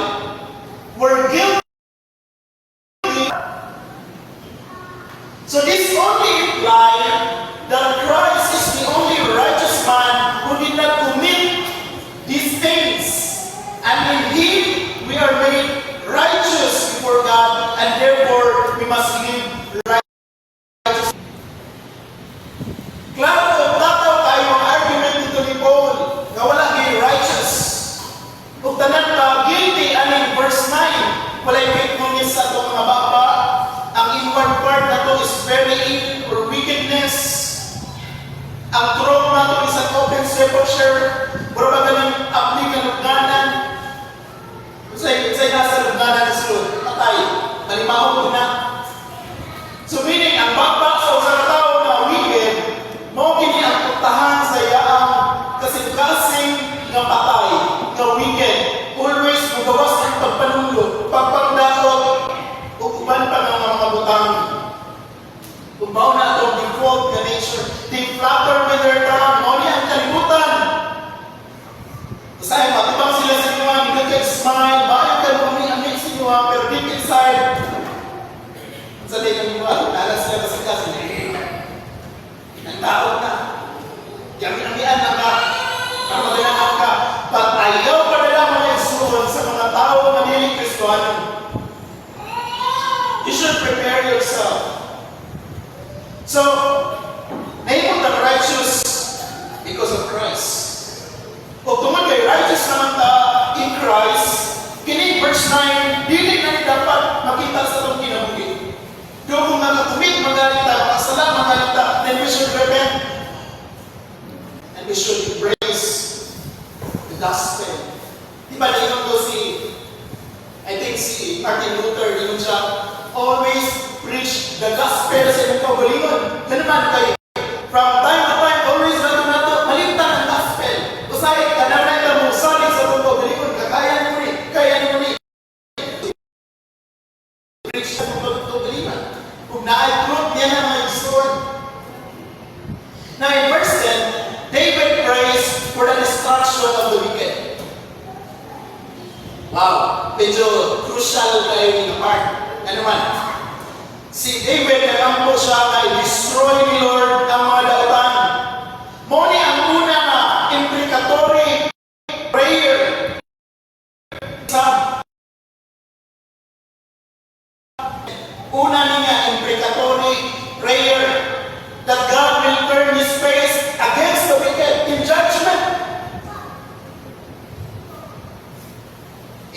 were guilty. So this only implied that Christ is the only righteous man who did not commit these things. And in Him, we are made righteous before God, and therefore we must live righteous. Klaro, tataw kayo ang argument dito ni Paul nga wala gyud righteous. Ug tanan ka guilty aning verse 9, walay faithfulness sa atong mga baba. Ang inward part nato is very evil or wickedness. Ang throat nato is an open sepulchre. Mura ba ganing abli ka lugnanan? Unsay nasa lugnanan sa sulod? Patay. Malimahog na. So meaning, ang baba sa usa ka tawo na wicked, mao kini ang putahan sa iyang kasing-kasing nga patay, nga wicked. Always mugawas ang pagpanunlo, pagpangdaot, ug uban pa nga mga butang. Kung mao na atong default nga nature, they flatter with their tongue, mao ni ang kalibutan. Usahay, matubang sila sa inyo, hindi ka smile, bayo ka mo ami sa inyo, pero deep inside, sa day ng inyo, nala sila kasing-kasing, ang tao na. Yami-amian na ka, para maganahan ka. But ayaw pa nila mga igsuon sa mga tao nga dili Kristiyano. You should prepare yourself. So, nahimo the righteous because of Christ. O tungod kay righteous naman ta in Christ, kini verse 9, dili na ni dapat makita sa atong kinabuhi. Do kung nakakumit magalit ta, makasala magalit ta, then we should repent. And we should embrace the gospel. Di ba naingon to si, I think si Martin Luther, ingon siya, "Always preach the gospel sa imong kaugalingon." Ganun man kay, from time to time, always nato nato, malimtan ang gospel. Usahay, kananay ka mo, salig sa imong kaugalingon, kakaya mo ni, kaya mo ni. Preach sa imong kaugalingon. Kung naay truth niya na mga igsoon. Now in verse 10, David prays for the destruction of the wicked. Wow, medyo crucial kayo yung part. Ano man? Si David, nagampo siya na i-destroy ni Lord ang mga dautan. Mao ni ang una nga imprecatory prayer sa una niya imprecatory prayer that God will turn His face against the wicked in judgment.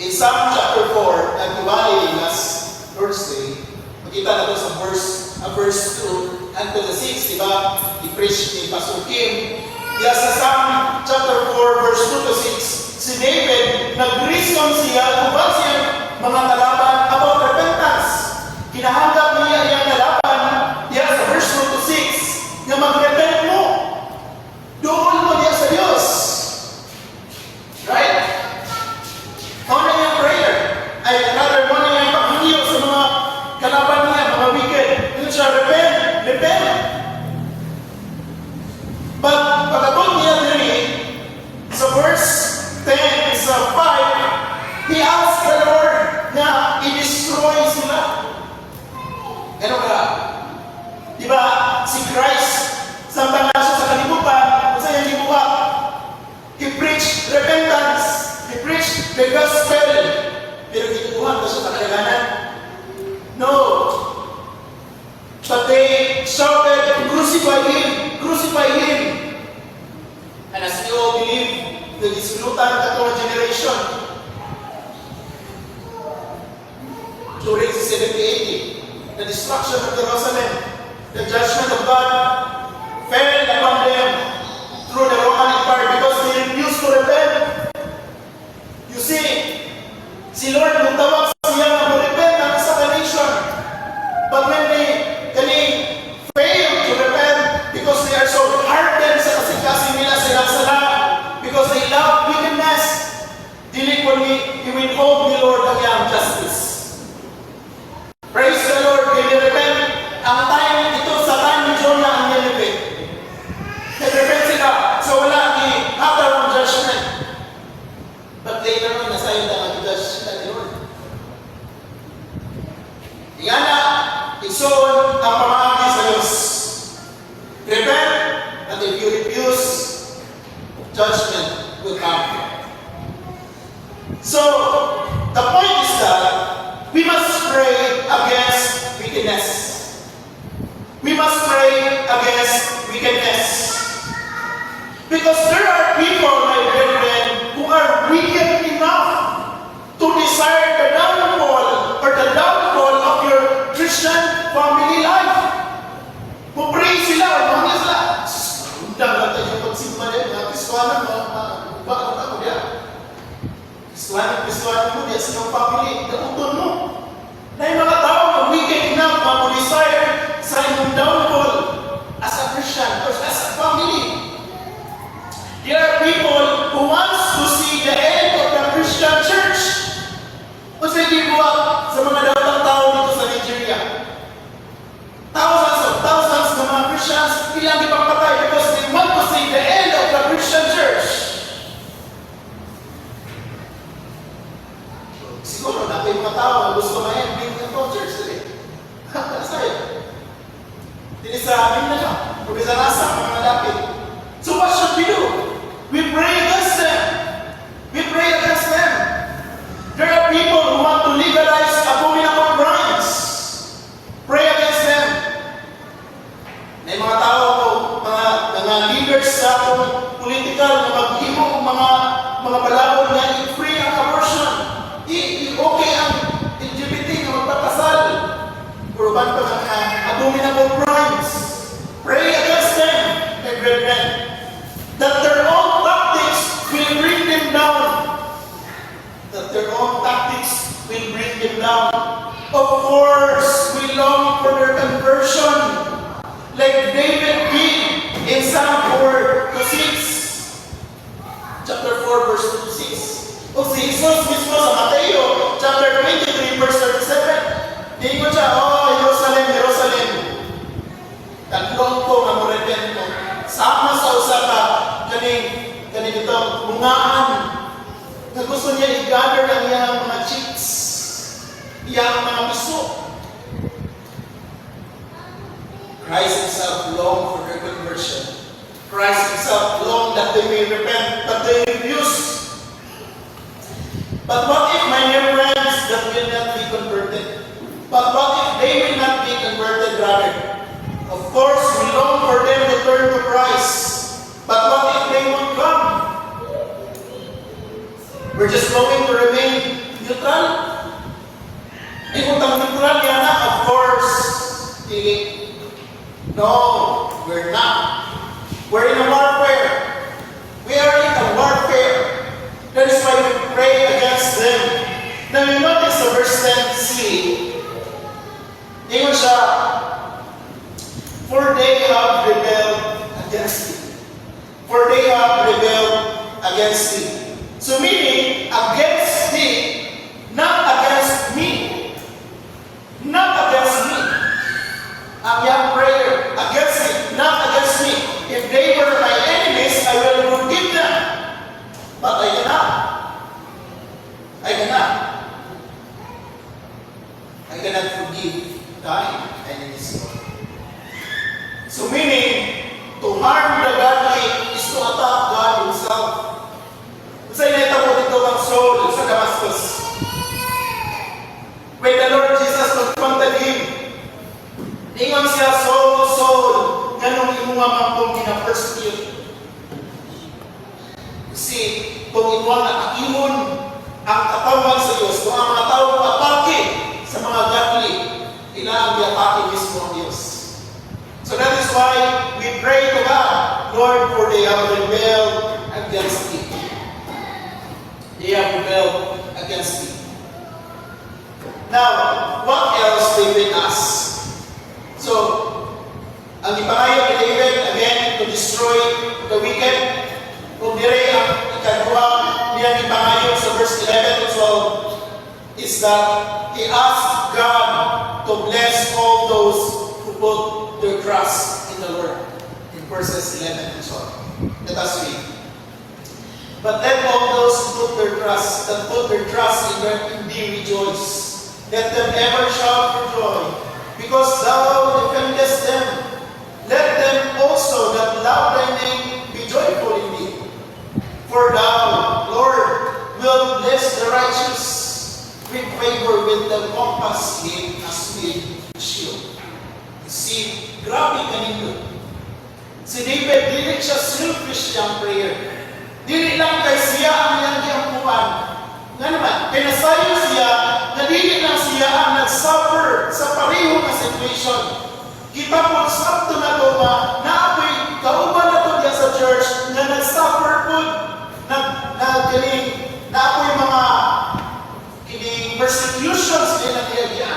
In Psalm chapter 4, nagtubali last Thursday, makita na to sa verse 2 until the 6, di ba? I-preach ni Pastor Kim. Diya sa Psalm chapter 4, verse 2 to 6, si David, nag-reason siya, uban siya mga kalaban about repentance. Kinahanggap niya iyang kalaban, diya sa verse 2 to 6, nga mag-repent mo. Duol mo diya sa Diyos. Right? Mao na iyang prayer. Ay, rather, mao na iyang paghangyo sa mga kalaban niya, mga wicked. Yun siya, "Repent, repent." But pagkatod niya diri, sa verse 10, sa 5, he asked the Lord na the gospel. Pero gituohan ba siya sa kadaghanan? No. But they shouted, "Crucify him! Crucify him!" And as we all believe, the gisulutan katong generation during the 70 AD, the destruction of Jerusalem, the judgment of God fell upon them through the Roman Empire because they refused to repent. You see, si Lord mutawag siya nga mo-repent ang isa ka nation. But when they kani fail to repent because they are so hardened sa kasing-kasing nila silang sala, because they love wickedness, dili ko ni i-withhold ni Lord ang iyang justice. Praise the Lord, kay ni-repent ang time ito sa time ni Jonah ang Nineveh. Nag-repent sila, so wala ni hatag ang judgment. But later on, nasayon na mag-judge sila ni Lord. Ingana, igsoon ang pamaagi sa Diyos. Repent, and if you refuse, judgment will come. So, the point is that we must pray against wickedness. We must pray against wickedness. Because there are people, my brethren, who are wicked enough to desire the downfall or the downfall of your Christian family life. Mo-pray sila, or mga sila. Undang lang tayo pagsimba niya, mga Kristiyano, mga bakit ako diya? Kristiyano, Kristiyano mo, diya sa iyong family, dauton mo. Na yung mga tao na wicked enough na mo-desire sa inyong downfall as a Christian or as a family. There are people who wants to see the end of the Christian church. Kung sa gibuhat sa mga daotang tao dito sa Nigeria. Thousands of thousands ng mga Christians ilang ipapatay because they want to see the end of the Christian church. Siguro na yung mga tao na gusto ma-end ng itong church dili. Sayo. Dili sa amin na lang. O bisa nasa mga lapit. So what should we do? We pray against them. We pray against them. There are people who want to legalize abominable crimes. Pray against them. May mga tao ko, mga leaders sa akong political na maghimo og mga balaod nga i-free ang abortion. I-okay ang LGBT nga magpakasal. Or uban pa nga mga abominable crimes. Pray against them, my brethren, that their own tactics will bring them down. That their own tactics will bring them down. Of course, we long for their conversion, like David did in Psalm 4 to 6. Chapter 4, verse 2 to 6. O si Jesus mismo sa Mateo, chapter 23, verse 37. Diingon siya, "Oh, Jerusalem, Jerusalem, kadlong ko nga mo-repent mo. Sama sa usa ka kaning itong mungaan nga gusto niya i-gather ang iyang mga chicks, iyang mga piso." Christ himself longed for their conversion. Christ himself longed that they may repent, but they refuse. But what if, my dear friends, that will not be converted? But what if they will not be converted, rather? Of course, we long for them to turn to Christ. But what if they won't come? We're just going to remain neutral? Kung tang neutral yan na, of course, dili. No, we're not. We're in a warfare. We are in a warfare. That is why we pray against them. Now you notice sa verse 10c, ingon siya, "For they have rebelled against thee." For they have rebelled against thee. So meaning, against thee, not against me. Not against me. Ang iyang prayer, against me, not against me. If they were my enemies, I will forgive them. But I cannot. I cannot. I cannot forgive thine enemies, Lord. So meaning, to harm the godly is to attack God Himself. Sa inita mo dito ang soul, sa You see, kung imuang atakihon ang katawhan sa Diyos, kung ang mga tao atake sa mga godly, ila ang giatake mismo ang Diyos. So that is why we pray to God, "Lord, for they have rebelled against Thee. They have rebelled against Thee." Now, what else David asked? So, ang ipangayo ni David, again, to destroy the wicked. Kung dire ang ikaduha niyang ipangayo sa verse 11 to 12 is that he asked God to bless all those who put their trust in the Lord. In verses 11 and 12. Let us read. "But let all those who put their trust, that put their trust in Thee rejoice. Let them ever shout for joy, because Thou defendest them. Let them also that love Thy name be joyful in Thee. For Thou, Lord, wilt bless the righteous with favor, wilt Thou compass him as with a shield." You see, grabe kanindot. Si David, dili siya selfish siyang prayer. Dili lang kay siya ang iyang giampuan. Nga naman, kay nasayo siya, na dili lang siya ang nag-suffer sa pareho nga situation. Kita po, sakto na to nga, naapoy, kauban na to diya sa church, nga nag-suffer po, nag, nagaling, naapoy mga kining persecutions nila niya.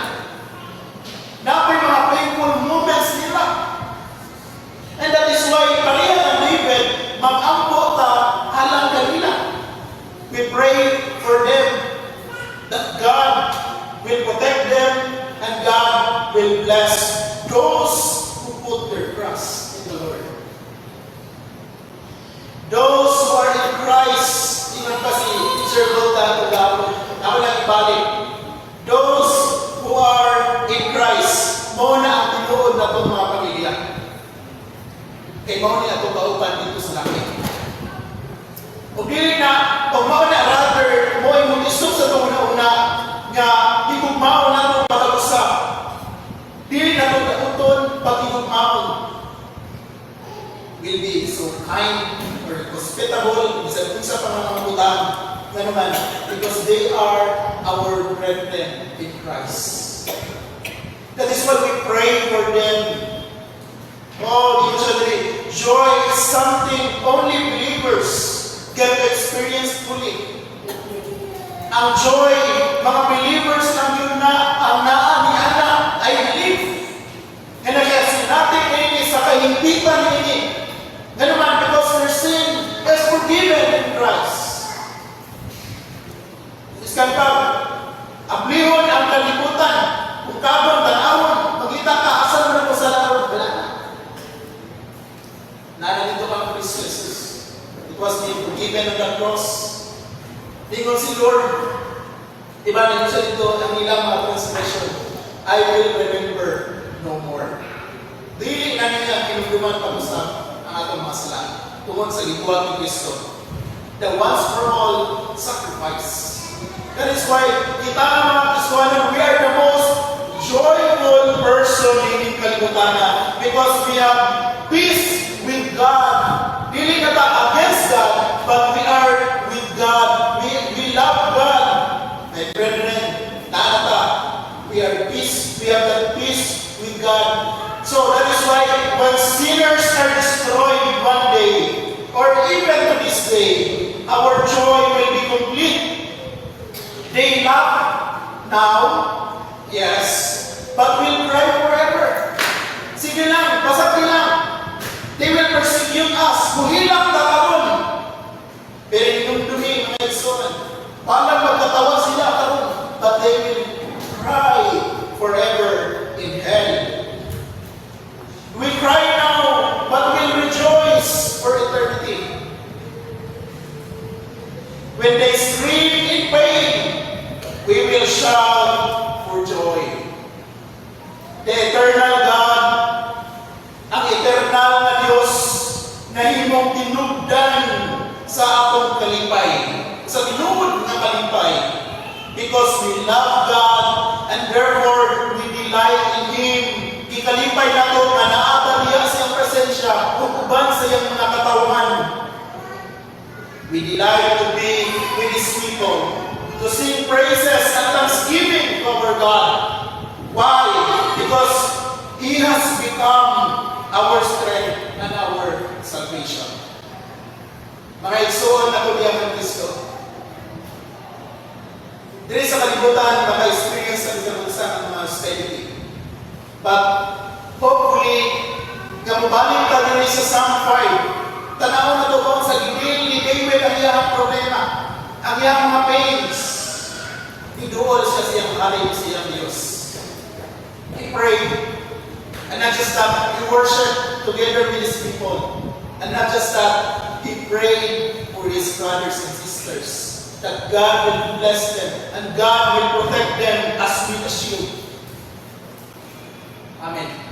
Naapoy mga painful moments nila. And that is why, pareha ng David, mag-ampo ta alang kanila. We pray for them that God will protect them and God will bless those who put their trust in the Lord. Those who are in Christ, ingon pa si Sir Volta Tugabo, ako lang ibalik. Those who are in Christ, mao na ang tinuod na itong mga pamilya. Kay mao ni atong kauban dito sa langit. Ug dili na, ug mao na rather, mo ay mutisok sa itong una-una nga higugmaon nato matag usa. Dili na ito dauton paghigugmaon. Will be so kind or hospitable, bisan unsa pa nga mga butang nga naman, because they are our brethren in Christ. That is why we pray for them. Oh, usually, joy is something only believers get to experience fully. Ang joy, mga believers lang yun na ang naa ni ana, I believe. Nga nagasinati ini sa kahimpitan ini. Nga naman, because their sin is forgiven in Christ. Iskan pa, ablihon ang kalibutan. Kung kabon, tanawon, magita ka, asa mo na ko sa laro, wala na. Naa dito kang Kristo Jesus. It was being forgiven on the cross. Ingon si Lord, di ba, ningon siya dito, ang ilang mga transgression, "I will remember no more." Dili na niya kinumduman pa sa ang atong mga sala tungod sa gibuhat ni Kristo. The once for all sacrifice. That is why kita nga mga Kristohanon, we are the most joyful person in kalibutan because we have peace with God. Dili na ta against God, but we are with God. We love God. My brethren, naa ta. We are peace. We have that peace with God. So that is why when sinners are destroyed one day, or even to this day, our joy will be complete. They laugh now, yes, but will cry forever. Sige lang, pasakti lang. They will persecute us. Muhilak ta karon. Pero hinumdumi, mga igsoon, balang magkatawa sila karon, but they will cry forever in hell. We cry now, but will rejoice for eternity. When they scream in pain, we will shout for joy. The eternal God, ang eternal na Diyos, nahimong tinubdan sa atong kalipay, sa tinuod nga kalipay. Because we love God and therefore we delight in Him. Gikalipay nato nga naa ta diya sa iyang presensya ug uban sa iyang mga katawhan. We delight to be with His people, to sing praises and thanksgiving to our God. Why? Because He has become our strength and our salvation. Mga igsoon nako diha kang Kristo. Diri sa kalibutan, maka-experience sa bisan unsa ang mga austerity. But hopefully, nga mobalik ta diri sa Psalm 5, tanaw nato kung sa gi-deal ni David ang iyang problema, ang iyang mga pains. Niduol siya sa iyang hari, sa iyang Diyos. He prayed. And not just that, he worshiped together with his people. And not just that, he prayed for his brothers and sisters, that God will bless them and God will protect them as with a shield. Amen.